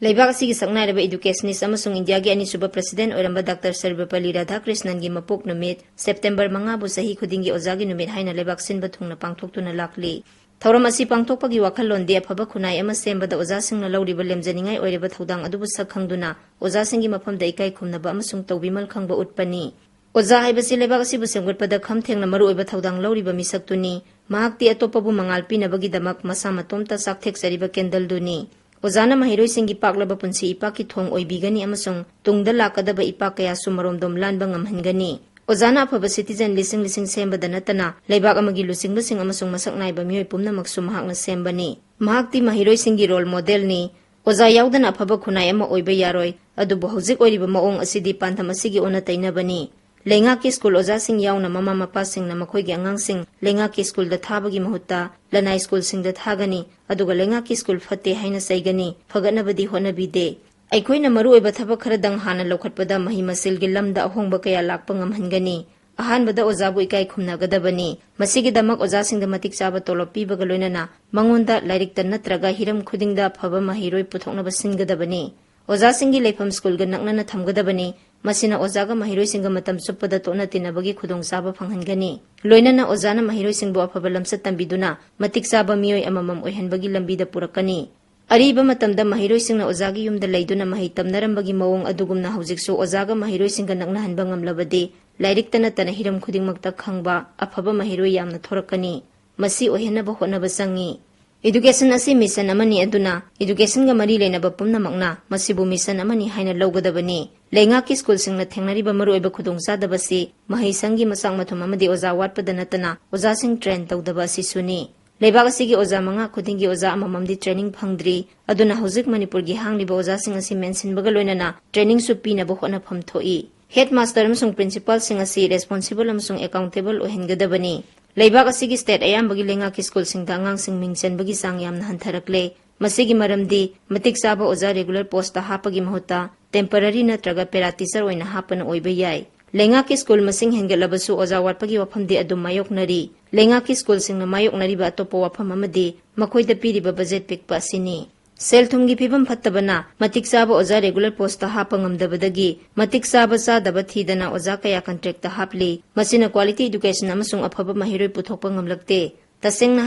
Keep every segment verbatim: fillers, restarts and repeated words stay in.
ꯂꯩꯕꯥꯛ ꯑꯁꯤꯒꯤ ꯁꯛꯅꯥꯏꯔꯕ educationist ꯑꯃꯁꯨꯡ ꯏꯟꯗꯤꯌꯥꯒꯤ ꯑꯅꯤꯁꯨꯕ president ꯑꯣꯏꯔꯝꯕ ꯗꯥꯛꯇꯔ ꯁꯔꯕꯄꯜꯂꯤ ꯔꯥꯙꯥꯀ꯭ꯔꯤꯁꯅꯟꯒꯤ ꯃꯄꯣꯛ ꯅꯨꯃꯤꯠ September ꯃꯉꯥꯕꯨ ꯆꯍꯤ ꯈꯨꯗꯤꯡꯒꯤ ꯑꯣꯖꯥꯒꯤ ꯅꯨꯃꯤꯠ ꯍꯥꯏꯅ ꯂꯩꯕꯥꯛ ꯁꯤꯟꯕ ꯊꯨꯡꯅ ꯄꯥꯡꯊꯣꯛꯇꯨꯅ ꯂꯥꯛꯂꯤ꯫ ꯊꯧꯔꯝ ꯑꯁꯤ ꯄꯥꯡꯊꯣꯛꯄꯒꯤ ꯋꯥꯈꯜꯂꯣꯟꯗꯤ ꯑꯐꯕ ꯈꯨꯟꯅꯥꯏ ꯑꯃ ꯁꯦꯝꯕꯗ ꯑꯣꯖꯥꯁꯤꯡꯅ ꯂꯧꯔꯤꯕ ꯂꯦꯝꯖꯅꯤꯡꯉꯥꯏ ꯑꯣꯏꯔꯕ ꯊꯧꯗꯥꯡ ꯑꯗꯨꯕꯨ ꯁꯛ ꯈꯪꯗꯨꯅ ꯑꯣꯖꯥꯁꯤꯡꯒꯤ ꯃꯐꯝꯗ ꯏꯀꯥꯏ ꯈꯨꯝꯅꯕ ꯑꯃꯁꯨꯡ ꯇꯧꯕꯤꯃꯜ ꯈꯪꯕ ꯎꯠꯄꯅꯤ꯫ ꯑꯣꯖꯥ ꯍꯥꯏꯕꯁꯤ ꯂꯩꯕꯥꯛ ꯑꯁꯤꯕꯨ ꯁꯦꯝꯒꯠꯄꯗ ꯈꯝ ꯊꯦꯡꯅ ꯃꯔꯨꯑꯣꯏꯕ ꯊꯧꯗꯥꯡ ꯂꯧꯔꯤꯕ ꯃꯤꯁꯛꯇꯨꯅꯤ꯫ ꯃꯍꯥꯛꯇꯤ ꯑꯇꯣꯞꯄꯕꯨ ꯃꯉꯥꯜ ꯄꯤꯅꯕꯒꯤꯗꯃꯛ ꯃꯁꯥ ꯃꯇꯣꯝꯇ ꯆꯥꯛꯊꯦꯛꯆꯔꯤꯕ candleꯗꯨꯅꯤ꯫ ꯑꯣꯖꯥꯅ ꯃꯍꯩꯔꯣꯏꯁꯤꯡꯒꯤ ꯄꯥꯛꯂꯕ ꯄꯨꯟꯁꯤ ꯏꯄꯥꯛꯀꯤ ꯊꯣꯡ ꯑꯣꯏꯕꯤꯒꯅꯤ ꯑꯃꯁꯨꯡ ꯇꯨꯡꯗ ꯂꯥꯛꯀꯗꯕ ꯏꯄꯥꯛ ꯀꯌꯥꯁꯨ ꯃꯔꯣꯝꯗꯣꯝ ꯂꯥꯟꯕ ꯉꯝꯍꯟꯒꯅꯤ꯫ ꯑꯣꯖꯥꯅ ꯑꯐꯕ citizen ꯂꯤꯁꯤꯡ ꯂꯤꯁꯤꯡ ꯁꯦꯝꯕꯗ ꯅꯠꯇꯅ ꯂꯩꯕꯥꯛ ꯑꯃꯒꯤ ꯂꯨꯆꯤꯡꯕꯁꯤꯡ ꯑꯃꯁꯨꯡ ꯃꯁꯛ ꯅꯥꯏꯕ ꯃꯤꯑꯣꯏ ꯄꯨꯝꯅꯃꯛꯁꯨ ꯃꯍꯥꯛꯅ ꯁꯦꯝꯕꯅꯤ꯫ ꯃꯍꯥꯛꯇꯤ ꯃꯍꯩꯔꯣꯏꯁꯤꯡꯒꯤ role modelꯅꯤ꯫ ꯑꯣꯖꯥ ꯌꯥꯎꯗꯅ ꯑꯐꯕ ꯈꯨꯟꯅꯥꯏ ꯑꯃ ꯑꯣꯏꯕ ꯌꯥꯔꯣꯏ꯫ ꯑꯗꯨꯕꯨ ꯍꯧꯖꯤꯛ ꯑꯣꯏꯔꯤꯕ ꯃꯑꯣꯡ ꯑꯁꯤꯗꯤ ꯄꯥꯟꯗꯝ ꯑꯁꯤꯒꯤ ꯑꯣꯟꯅ ꯇꯩꯅꯕꯅꯤ꯫ ꯂꯩꯉꯥꯛꯀꯤ ꯁ꯭ꯀꯨꯜ ꯑꯣꯖꯥꯁꯤꯡ ꯌꯥꯎꯅ ꯃꯃꯥ ꯃꯄꯥꯁꯤꯡꯅ ꯃꯈꯣꯏꯒꯤ ꯑꯉꯥꯡꯁꯤꯡ ꯂꯩꯉꯥꯛꯀꯤ ꯁ꯭ꯀꯨꯜꯗ ꯊꯥꯕꯒꯤ ꯃꯍꯨꯠꯇ ꯂꯅꯥꯏ ꯁ꯭ꯀꯨꯜꯁꯤꯡꯗ ꯊꯥꯒꯅꯤ, ꯑꯗꯨꯒ ꯂꯩꯉꯥꯛꯀꯤ ꯁ꯭ꯀꯨꯜ ꯐꯠꯇꯦ ꯍꯥꯏꯅ ꯆꯩꯒꯅꯤ, ꯐꯒꯠꯅꯕꯗꯤ ꯍꯣꯠꯅꯕꯤꯗꯦ꯫ ꯑꯩꯈꯣꯏꯅ ꯃꯔꯨꯑꯣꯏꯕ ꯊꯕꯛ ꯈꯔꯗꯪ ꯍꯥꯟꯅ ꯂꯧꯈꯠꯄꯗ ꯃꯍꯩ ꯃꯁꯤꯜꯒꯤ ꯂꯝꯗ ꯑꯍꯣꯡꯕ ꯀꯌꯥ ꯂꯥꯛꯄ ꯉꯝꯍꯟꯒꯅꯤ꯫ ꯑꯍꯥꯟꯕꯗ ꯑꯣꯖꯥꯕꯨ ꯏꯀꯥꯏ ꯈꯨꯝꯅꯒꯗꯕꯅꯤ꯫ ꯃꯁꯤꯒꯤꯗꯃꯛ ꯑꯣꯖꯥꯁꯤꯡꯗ ꯃꯇꯤꯛ ꯆꯥꯕ ꯇꯣꯂꯣꯞ ꯄꯤꯕꯒ ꯂꯣꯏꯅꯅ ꯃꯉꯣꯟꯗ ꯂꯥꯏꯔꯤꯛꯇ ꯅꯠꯇ꯭ꯔꯒ ꯍꯤꯔꯝ ꯈꯨꯗꯤꯡꯗ ꯑꯐꯕ ꯃꯍꯩꯔꯣꯏ ꯄꯨꯊꯣꯛꯅꯕ ꯁꯤꯟꯒꯗꯕꯅꯤ꯫ ꯑꯣꯖꯥꯁꯤꯡꯒꯤ ꯂꯩꯐꯝ ꯁ꯭ꯀꯨꯜꯒ ꯅꯛꯅꯅ ꯊꯝꯒꯗꯕꯅꯤ꯫ ꯃꯁꯤꯅ ꯑꯣꯖꯥꯒ ꯃꯍꯩꯔꯣꯏꯁꯤꯡꯒ ꯃꯇꯝ ꯆꯨꯞꯄꯗ ꯇꯣꯠꯅ ꯇꯤꯟꯅꯕꯒꯤ ꯈꯨꯗꯣꯡꯆꯥꯕ ꯐꯪꯍꯟꯒꯅꯤ꯫ ꯂꯣꯏꯅꯅ ꯑꯣꯖꯥꯅ ꯃꯍꯩꯔꯣꯏꯁꯤꯡꯕꯨ ꯑꯐꯕ ꯂꯝꯆꯠ ꯇꯝꯕꯤꯗꯨꯅ ꯃꯇꯤꯛ ꯆꯥꯕ ꯃꯤꯑꯣꯏ ꯑꯃꯃꯝ ꯑꯣꯏꯍꯟꯕꯒꯤ ꯂꯝꯕꯤꯗ ꯄꯨꯔꯛꯀꯅꯤ꯫ ꯑꯔꯤꯕ ꯃꯇꯝꯗ ꯃꯍꯩꯔꯣꯏꯁꯤꯡꯅ ꯑꯣꯖꯥꯒꯤ ꯌꯨꯝꯗ ꯂꯩꯗꯨꯅ ꯃꯍꯩ ꯇꯝꯅꯔꯝꯕꯒꯤ ꯃꯑꯣꯡ ꯑꯗꯨꯒꯨꯝꯅ ꯍꯧꯖꯤꯛꯁꯨ ꯑꯣꯖꯥꯒ ꯃꯍꯩꯔꯣꯏꯁꯤꯡꯒ ꯅꯛꯅꯍꯟꯕ ꯉꯝꯂꯕꯗꯤ ꯂꯥꯏꯔꯤꯛꯇ ꯅꯠꯇꯅ ꯍꯤꯔꯝ ꯈꯨꯗꯤꯡꯃꯛꯇ ꯈꯪꯕ ꯑꯐꯕ ꯃꯍꯩꯔꯣꯏ ꯌꯥꯝꯅ ꯊꯣꯔꯛꯀꯅꯤ꯫ ꯃꯁꯤ ꯑꯣꯏꯍꯟꯅꯕ ꯍꯣꯠꯅꯕ ꯆꯪꯏ꯫ Education ꯑꯁꯤ mission ꯑꯃꯅꯤ, ꯑꯗꯨꯅ educationꯒ ꯃꯔꯤ ꯂꯩꯅꯕ ꯄꯨꯝꯅꯃꯛꯅ ꯃꯁꯤꯕꯨ mission ꯑꯃꯅꯤ ꯍꯥꯏꯅ ꯂꯧꯒꯗꯕꯅꯤ꯫ ꯂꯩꯉꯥꯛꯀꯤ ꯁ꯭ꯀꯨꯜꯁꯤꯡꯅ ꯊꯦꯡꯅꯔꯤꯕ ꯃꯔꯨꯑꯣꯏꯕ ꯈꯨꯗꯣꯡꯆꯥꯗꯕꯁꯤ ꯃꯍꯩꯁꯪꯒꯤ ꯃꯆꯥꯛ ꯃꯊꯨꯝ ꯑꯃꯗꯤ ꯑꯣꯖꯥ ꯋꯥꯠꯄꯗ ꯅꯠꯇꯅ ꯑꯣꯖꯥꯁꯤꯡ train ꯇꯧꯗꯕ ꯑꯁꯤꯁꯨꯅꯤ꯫ ꯂꯩꯕꯥꯛ ꯑꯁꯤꯒꯤ ꯑꯣꯖꯥ ꯃꯉꯥ ꯈꯨꯗꯤꯡꯒꯤ ꯑꯣꯖꯥ ꯑꯃꯃꯝꯗꯤ training ꯐꯪꯗ꯭ꯔꯤ꯫ ꯑꯗꯨꯅ ꯍꯧꯖꯤꯛ ꯃꯅꯤꯄꯨꯔꯒꯤ ꯍꯥꯡꯂꯤꯕ ꯑꯣꯖꯥꯁꯤꯡ ꯑꯁꯤ ꯃꯦꯟꯁꯤꯟꯕꯒ ꯂꯣꯏꯅꯅ trainingꯁꯨ ꯄꯤꯅꯕ ꯍꯣꯠꯅꯐꯝ ꯊꯣꯛꯏ꯫ Headmaster ꯑꯃꯁꯨꯡ principalꯁꯤꯡ ꯑꯁꯤ responsible ꯑꯃꯁꯨꯡ accountable ꯑꯣꯏꯍꯟꯒꯗꯕꯅꯤ꯫ ꯂꯩꯕꯥꯛ ꯑꯁꯤꯒꯤ state ꯑꯌꯥꯝꯕꯒꯤ ꯂꯩꯉꯥꯛꯀꯤ ꯁ꯭ꯀꯨꯜꯁꯤꯡꯗ ꯑꯉꯥꯡꯁꯤꯡ ꯃꯤꯡ ꯆꯟꯕꯒꯤ ꯆꯥꯡ ꯌꯥꯝꯅ ꯍꯟꯊꯔꯛꯂꯦ꯫ ꯃꯁꯤꯒꯤ ꯃꯔꯝꯗꯤ ꯃꯇꯤꯛ ꯆꯥꯕ ꯑꯣꯖꯥ regular postꯇ ꯍꯥꯞꯄꯒꯤ ꯃꯍꯨꯠꯇ temporary ꯅꯠꯇ꯭ꯔꯒ para teacher ꯑꯣꯏꯅ ꯍꯥꯞꯄꯅ ꯑꯣꯏꯕ ꯌꯥꯏ꯫ ꯂꯩꯉꯥꯛꯀꯤ ꯁ꯭ꯀꯨꯜ ꯃꯁꯤꯡ ꯍꯦꯟꯒꯠꯂꯕꯁꯨ ꯑꯣꯖꯥ ꯋꯥꯠꯄꯒꯤ ꯋꯥꯐꯝꯗꯤ ꯑꯗꯨꯝ ꯃꯥꯌꯣꯛꯅꯔꯤ꯫ ꯂꯩꯉꯥꯛꯀꯤ ꯁ꯭ꯀꯨꯜꯁꯤꯡꯅ ꯃꯥꯌꯣꯛꯅꯔꯤꯕ ꯑꯇꯣꯞꯄ ꯋꯥꯐꯝ ꯑꯃꯗꯤ ꯃꯈꯣꯏꯗ ꯄꯤꯔꯤꯕ budget ꯄꯤꯛꯄ ꯑꯁꯤꯅꯤ꯫ ꯁꯦꯜ ꯊꯨꯝꯒꯤ ꯐꯤꯕꯝ ꯐꯠꯇꯕꯅ ꯃꯇꯤꯛ ꯆꯥꯕ ꯑꯣꯖꯥ regular postꯇ ꯍꯥꯞꯄ ꯉꯝꯗꯕꯗꯒꯤ ꯃꯇꯤꯛ ꯆꯥꯕ ꯆꯥꯗꯕ ꯊꯤꯗꯅ ꯑꯣꯖꯥ ꯀꯌꯥ contractꯇ ꯍꯥꯞꯂꯤ꯫ ꯃꯁꯤꯅ quality education ꯑꯃꯁꯨꯡ ꯑꯐꯕ ꯃꯍꯩꯔꯣꯏ ꯄꯨꯊꯣꯛꯄ ꯉꯝꯂꯛꯇꯦ꯫ ꯇꯁꯦꯡꯅ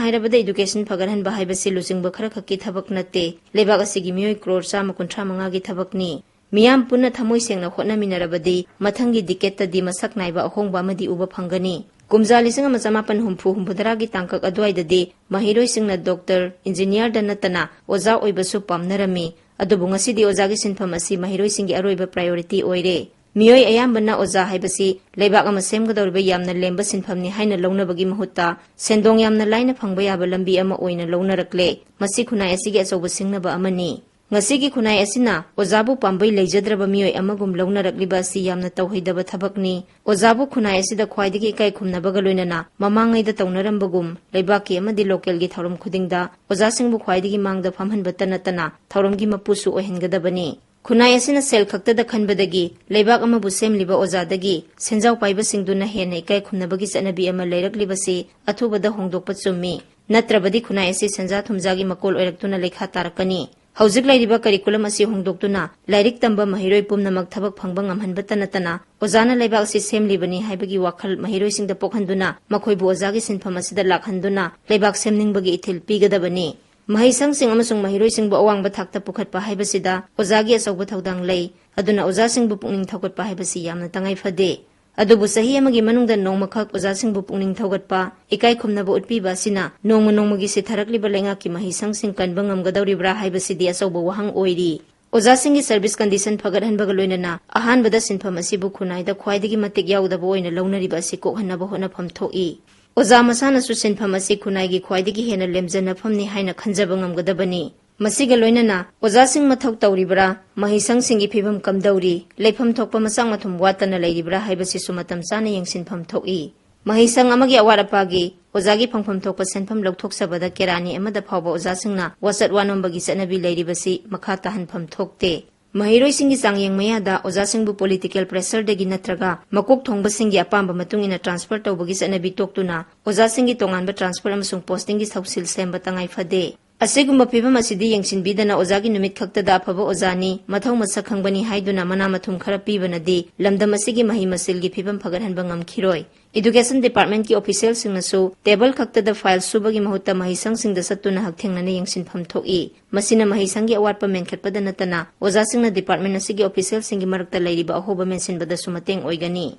ꯍꯥꯏꯔꯕꯗ education ꯐꯒꯠꯍꯟꯕ ꯍꯥꯏꯕꯁꯤ ꯂꯨꯆꯤꯡꯕ ꯈꯔꯈꯛꯀꯤ ꯊꯕꯛ ꯅꯠꯇꯦ꯫ ꯂꯩꯕꯥꯛ ꯑꯁꯤꯒꯤ ꯃꯤꯑꯣꯏ ꯀ꯭ꯔꯣꯔ ꯆꯥꯝꯃ ꯀꯨꯟꯊ꯭ꯔꯥ ꯃꯉꯥꯒꯤ ꯊꯕꯛꯅꯤ꯫ ꯃꯤꯌꯥꯝ ꯄꯨꯟꯅ ꯊꯃꯣꯏ ꯁꯦꯡꯅ ꯍꯣꯠꯅꯃꯤꯟꯅꯔꯕꯗꯤ ꯃꯊꯪꯒꯤ decadeꯇꯗꯤ ꯃꯁꯛ ꯅꯥꯏꯕ ꯑꯍꯣꯡꯕ ꯑꯃꯗꯤ ꯎꯕ ꯐꯪꯒꯅꯤ꯫ ꯀꯨꯝꯖꯥ ꯂꯤꯁꯤꯡ ꯑꯃ ꯆꯃꯥꯄꯟ ꯍꯨꯝꯐꯨ ꯍꯨꯝꯐꯨꯇꯔꯥꯒꯤ ꯇꯥꯡꯀꯛ ꯑꯗꯨꯋꯥꯏꯗꯗꯤ ꯃꯍꯩꯔꯣꯏꯁꯤꯡꯅ doctor, engineerꯗ ꯅꯠꯇꯅ ꯑꯣꯖꯥ ꯑꯣꯏꯕꯁꯨ ꯄꯥꯝꯅꯔꯝꯃꯤ꯫ ꯑꯗꯨꯕꯨ ꯉꯁꯤꯗꯤ ꯑꯣꯖꯥꯒꯤ ꯁꯤꯟꯐꯝ ꯑꯁꯤ ꯃꯍꯩꯔꯣꯏꯁꯤꯡꯒꯤ ꯑꯔꯣꯏꯕ priority ꯑꯣꯏꯔꯦ꯫ ꯃꯤꯑꯣꯏ ꯑꯌꯥꯝꯕꯅ ꯑꯣꯖꯥ ꯍꯥꯏꯕꯁꯤ ꯂꯩꯕꯥꯛ ꯑꯃ ꯁꯦꯝꯒꯗꯧꯔꯤꯕ ꯌꯥꯝꯅ ꯂꯦꯝꯕ ꯁꯤꯟꯐꯝꯅꯤ ꯍꯥꯏꯅ ꯂꯧꯅꯕꯒꯤ ꯃꯍꯨꯠꯇ ꯁꯦꯟꯗꯣꯡ ꯌꯥꯝꯅ ꯂꯥꯏꯅ ꯐꯪꯕ ꯌꯥꯕ ꯂꯝꯕꯤ ꯑꯃ ꯑꯣꯏꯅ ꯂꯧꯅꯔꯛꯂꯦ꯫ ꯃꯁꯤ ꯈꯨꯟꯅꯥꯏ ꯑꯁꯤꯒꯤ ꯑꯆꯧꯕ ꯁꯤꯡꯅꯕ ꯑꯃꯅꯤ꯫ ꯉꯁꯤꯒꯤ ꯈꯨꯟꯅꯥꯏ ꯑꯁꯤꯅ ꯑꯣꯖꯥꯕꯨ ꯄꯥꯝꯕꯩ ꯂꯩꯖꯗ꯭ꯔꯕ ꯃꯤꯑꯣꯏ ꯑꯃꯒꯨꯝ ꯂꯧꯅꯔꯛꯂꯤꯕ ꯑꯁꯤ ꯌꯥꯝꯅ ꯇꯧꯍꯩꯗꯕ ꯊꯕꯛꯅꯤ꯫ ꯑꯣꯖꯥꯕꯨ ꯈꯨꯟꯅꯥꯏ ꯑꯁꯤꯗ ꯈ꯭ꯋꯥꯏꯗꯒꯤ ꯏꯀꯥꯏ ꯈꯨꯝꯅꯕꯒ ꯂꯣꯏꯅꯅ ꯃꯃꯥꯡꯉꯩꯗ ꯇꯧꯅꯔꯝꯕꯒꯨꯝ ꯂꯩꯕꯥꯛꯀꯤ ꯑꯃꯗꯤ localꯒꯤ ꯊꯧꯔꯝ ꯈꯨꯗꯤꯡꯗ ꯑꯣꯖꯥꯁꯤꯡꯕꯨ ꯈ꯭ꯋꯥꯏꯗꯒꯤ ꯃꯥꯡꯗ ꯐꯝꯍꯟꯕꯇ ꯅꯠꯇꯅ ꯊꯧꯔꯝꯒꯤ ꯃꯄꯨꯁꯨ ꯑꯣꯏꯍꯟꯒꯗꯕꯅꯤ꯫ ꯈꯨꯟꯅꯥꯏ ꯑꯁꯤꯅ ꯁꯦꯜ ꯈꯛꯇꯗ ꯈꯟꯕꯗꯒꯤ ꯂꯩꯕꯥꯛ ꯑꯃꯕꯨ ꯁꯦꯝꯂꯤꯕ ꯑꯣꯖꯥꯗꯒꯤ ꯁꯦꯟꯖꯥꯎ ꯄꯥꯏꯕꯁꯤꯡꯗꯨꯅ ꯍꯦꯟꯅ ꯏꯀꯥꯏ ꯈꯨꯝꯅꯕꯒꯤ ꯆꯠꯅꯕꯤ ꯑꯃ ꯂꯩꯔꯛꯂꯤꯕꯁꯤ ꯑꯊꯨꯕꯗ ꯍꯣꯡꯗꯣꯛꯄ ꯆꯨꯝꯃꯤ꯫ ꯅꯠꯇ꯭ꯔꯕꯗꯤ ꯈꯨꯟꯅꯥꯏ ꯑꯁꯤ ꯁꯦꯟꯖꯥ ꯊꯨꯝꯖꯥꯒꯤ ꯃꯀꯣꯜ ꯑꯣꯏꯔꯛꯇꯨꯅ ꯂꯩꯈꯥ ꯇꯥꯔꯛꯀꯅꯤ꯫ ꯍꯧꯖꯤꯛ ꯂꯩꯔꯤꯕ curriculum ꯑꯁꯤ ꯍꯣꯡꯗꯣꯛꯇꯨꯅ ꯂꯥꯏꯔꯤꯛ ꯇꯝꯕ ꯃꯍꯩꯔꯣꯏ ꯄꯨꯝꯅꯃꯛ ꯊꯕꯛ ꯐꯪꯕ ꯉꯝꯍꯟꯕꯇ ꯅꯠꯇꯅ ꯑꯣꯖꯥꯅ ꯂꯩꯕꯥꯛ ꯑꯁꯤ ꯁꯦꯝꯂꯤꯕꯅꯤ ꯍꯥꯏꯕꯒꯤ ꯋꯥꯈꯜ ꯃꯍꯩꯔꯣꯏꯁꯤꯡꯗ ꯄꯣꯛꯍꯟꯗꯨꯅ ꯃꯈꯣꯏꯕꯨ ꯑꯣꯖꯥꯒꯤ ꯁꯤꯟꯐꯝ ꯑꯁꯤꯗ ꯂꯥꯛꯍꯟꯗꯨꯅ ꯂꯩꯕꯥꯛ ꯁꯦꯝꯅꯤꯡꯕꯒꯤ ꯏꯊꯤꯜ ꯄꯤꯒꯗꯕꯅꯤ꯫ ꯃꯍꯩꯁꯪꯁꯤꯡ ꯑꯃꯁꯨꯡ ꯃꯍꯩꯔꯣꯏꯁꯤꯡꯕꯨ ꯑꯋꯥꯡꯕ ꯊꯥꯛꯇ ꯄꯨꯈꯠꯄ ꯍꯥꯏꯕꯁꯤꯗ ꯑꯣꯖꯥꯒꯤ ꯑꯆꯧꯕ ꯊꯧꯗꯥꯡ ꯂꯩ꯫ ꯑꯗꯨꯅ ꯑꯣꯖꯥꯁꯤꯡꯕꯨ ꯄꯨꯛꯅꯤꯡ ꯊꯧꯒꯠꯄ ꯍꯥꯏꯕꯁꯤ ꯌꯥꯝꯅ ꯇꯉꯥꯏ ꯐꯗꯦ꯫ ꯑꯗꯨꯕꯨ ꯆꯍꯤ ꯑꯃꯒꯤ ꯃꯅꯨꯡꯗ ꯅꯣꯡꯃꯈꯛ ꯑꯣꯖꯥꯁꯤꯡꯕꯨ ꯄꯨꯛꯅꯤꯡ ꯊꯧꯒꯠꯄ, ꯏꯀꯥꯏ ꯈꯨꯝꯅꯕ ꯎꯠꯄꯤꯕ ꯑꯁꯤꯅ ꯅꯣꯡꯃ ꯅꯣꯡꯃꯒꯤ ꯁꯤꯊꯔꯛꯂꯤꯕ ꯂꯩꯉꯥꯛꯀꯤ ꯃꯍꯩꯁꯪꯁꯤꯡ ꯀꯟꯕ ꯉꯝꯒꯗꯧꯔꯤꯕ꯭ꯔꯥ ꯍꯥꯏꯕꯁꯤꯗꯤ ꯑꯆꯧꯕ ꯋꯥꯍꯪ ꯑꯣꯏꯔꯤ꯫ ꯑꯣꯖꯥꯁꯤꯡꯒꯤ service condition ꯐꯒꯠꯍꯟꯕꯒ ꯂꯣꯏꯅꯅ ꯑꯍꯥꯟꯕꯗ ꯁꯤꯟꯐꯝ ꯑꯁꯤꯕꯨ ꯈꯨꯟꯅꯥꯏꯗ ꯈ꯭ꯋꯥꯏꯗꯒꯤ ꯃꯇꯤꯛ ꯌꯥꯎꯗꯕ ꯑꯣꯏꯅ ꯂꯧꯅꯔꯤꯕ ꯑꯁꯤ ꯀꯣꯛꯍꯟꯅꯕ ꯍꯣꯠꯅꯐꯝ ꯊꯣꯛꯏ꯫ ꯑꯣꯖꯥ ꯃꯁꯥꯅꯁꯨ ꯁꯤꯟꯐꯝ ꯑꯁꯤ ꯈꯨꯟꯅꯥꯏꯒꯤ ꯈ꯭ꯋꯥꯏꯗꯒꯤ ꯍꯦꯟꯅ ꯂꯦꯝꯖꯅꯐꯝꯅꯤ ꯍꯥꯏꯅ ꯈꯟꯖꯕ ꯉꯝꯒꯗꯕꯅꯤ꯫ ꯃꯁꯤꯒ ꯂꯣꯏꯅꯅ ꯑꯣꯖꯥꯁꯤꯡ ꯃꯊꯧ ꯇꯧꯔꯤꯕ꯭ꯔꯥ, ꯃꯍꯩꯁꯪꯁꯤꯡꯒꯤ ꯐꯤꯕꯝ ꯀꯝꯗꯧꯔꯤ, ꯂꯩꯐꯝ ꯊꯣꯛꯄ ꯃꯆꯥꯛ ꯃꯊꯨꯝ ꯋꯥꯠꯇꯅ ꯂꯩꯔꯤꯕ꯭ꯔꯥ ꯍꯥꯏꯕꯁꯤꯁꯨ ꯃꯇꯝ ꯆꯥꯅ ꯌꯦꯡꯁꯤꯟꯐꯝ ꯊꯣꯛꯏ꯫ ꯃꯍꯩꯁꯪ ꯑꯃꯒꯤ ꯑꯋꯥꯠ ꯑꯄꯥꯒꯤ ꯑꯣꯖꯥꯒꯤ ꯐꯪꯐꯝ ꯊꯣꯛꯄ ꯁꯦꯟꯐꯝ ꯂꯧꯊꯣꯛꯆꯕꯗ ꯀꯦꯔꯥꯅꯤ ꯑꯃꯗ ꯐꯥꯎꯕ ꯑꯣꯖꯥꯁꯤꯡꯅ ꯋꯥꯆꯠ ꯋꯥꯅꯣꯝꯕꯒꯤ ꯆꯠꯅꯕꯤ ꯂꯩꯔꯤꯕꯁꯤ ꯃꯈꯥ ꯇꯥꯍꯟꯐꯝ ꯊꯣꯛꯇꯦ꯫ ꯃꯍꯩꯔꯣꯏꯁꯤꯡꯒꯤ ꯆꯥꯡꯌꯦꯡ ꯃꯌꯥꯗ ꯑꯣꯖꯥꯁꯤꯡꯕꯨ political pressureꯗꯒꯤ ꯅꯠꯇ꯭ꯔꯒ ꯃꯀꯣꯛ ꯊꯣꯡꯕꯁꯤꯡꯒꯤ ꯑꯄꯥꯝꯕ ꯃꯇꯨꯡ ꯏꯟꯅ transfer ꯇꯧꯕꯒꯤ ꯆꯠꯅꯕꯤ ꯇꯣꯛꯇꯨꯅ ꯑꯣꯖꯥꯁꯤꯡꯒꯤ ꯇꯣꯉꯥꯟꯕ transfer ꯑꯃꯁꯨꯡ postingꯒꯤ ꯊꯧꯁꯤꯜ ꯁꯦꯝꯕ ꯇꯉꯥꯏ ꯐꯗꯦ꯫ ꯑꯁꯤꯒꯨꯝꯕ ꯐꯤꯕꯝ ꯑꯁꯤꯗꯤ ꯌꯦꯡꯁꯤꯟꯕꯤꯗꯅ ꯑꯣꯖꯥꯒꯤ ꯅꯨꯃꯤꯠ ꯈꯛꯇꯗ ꯑꯐꯕ ꯑꯣꯖꯥꯅꯤ, ꯃꯊꯧ ꯃꯁꯛ ꯈꯪꯕꯅꯤ ꯍꯥꯏꯗꯨꯅ ꯃꯅꯥ ꯃꯊꯨꯝ ꯈꯔ ꯄꯤꯕꯅꯗꯤ ꯂꯝꯗꯝ ꯑꯁꯤꯒꯤ ꯃꯍꯩ ꯃꯁꯤꯡꯒꯤ ꯐꯤꯕꯝ ꯐꯒꯠꯍꯟꯕ ꯉꯝꯈꯤꯔꯣꯏ꯫ Education Department ꯀꯤ official ꯁꯤꯡꯅꯁꯨ table ꯈꯛꯇꯗ file ꯁꯨꯕꯒꯤ ꯃꯍꯨꯠꯇ ꯃꯍꯩꯁꯪꯁꯤꯡꯗ ꯆꯠꯇꯨꯅ ꯍꯛꯊꯦꯡꯅꯅ ꯌꯦꯡꯁꯤꯟꯐꯝ ꯊꯣꯛꯏ꯫ ꯃꯁꯤꯅ ꯃꯍꯩꯁꯪꯒꯤ ꯑꯋꯥꯠꯄ ꯃꯦꯟꯈꯠꯄꯗ ꯅꯠꯇꯅ ꯑꯣꯖꯥꯁꯤꯡꯅ department ꯑꯁꯤꯒꯤ official ꯁꯤꯡꯒꯤ ꯃꯔꯛꯇ ꯂꯩꯔꯤꯕ ꯑꯍꯣꯕ ꯃꯦꯟꯁꯤꯟꯕꯗꯁꯨ ꯃꯇꯦꯡ ꯑꯣꯏꯒꯅꯤ꯫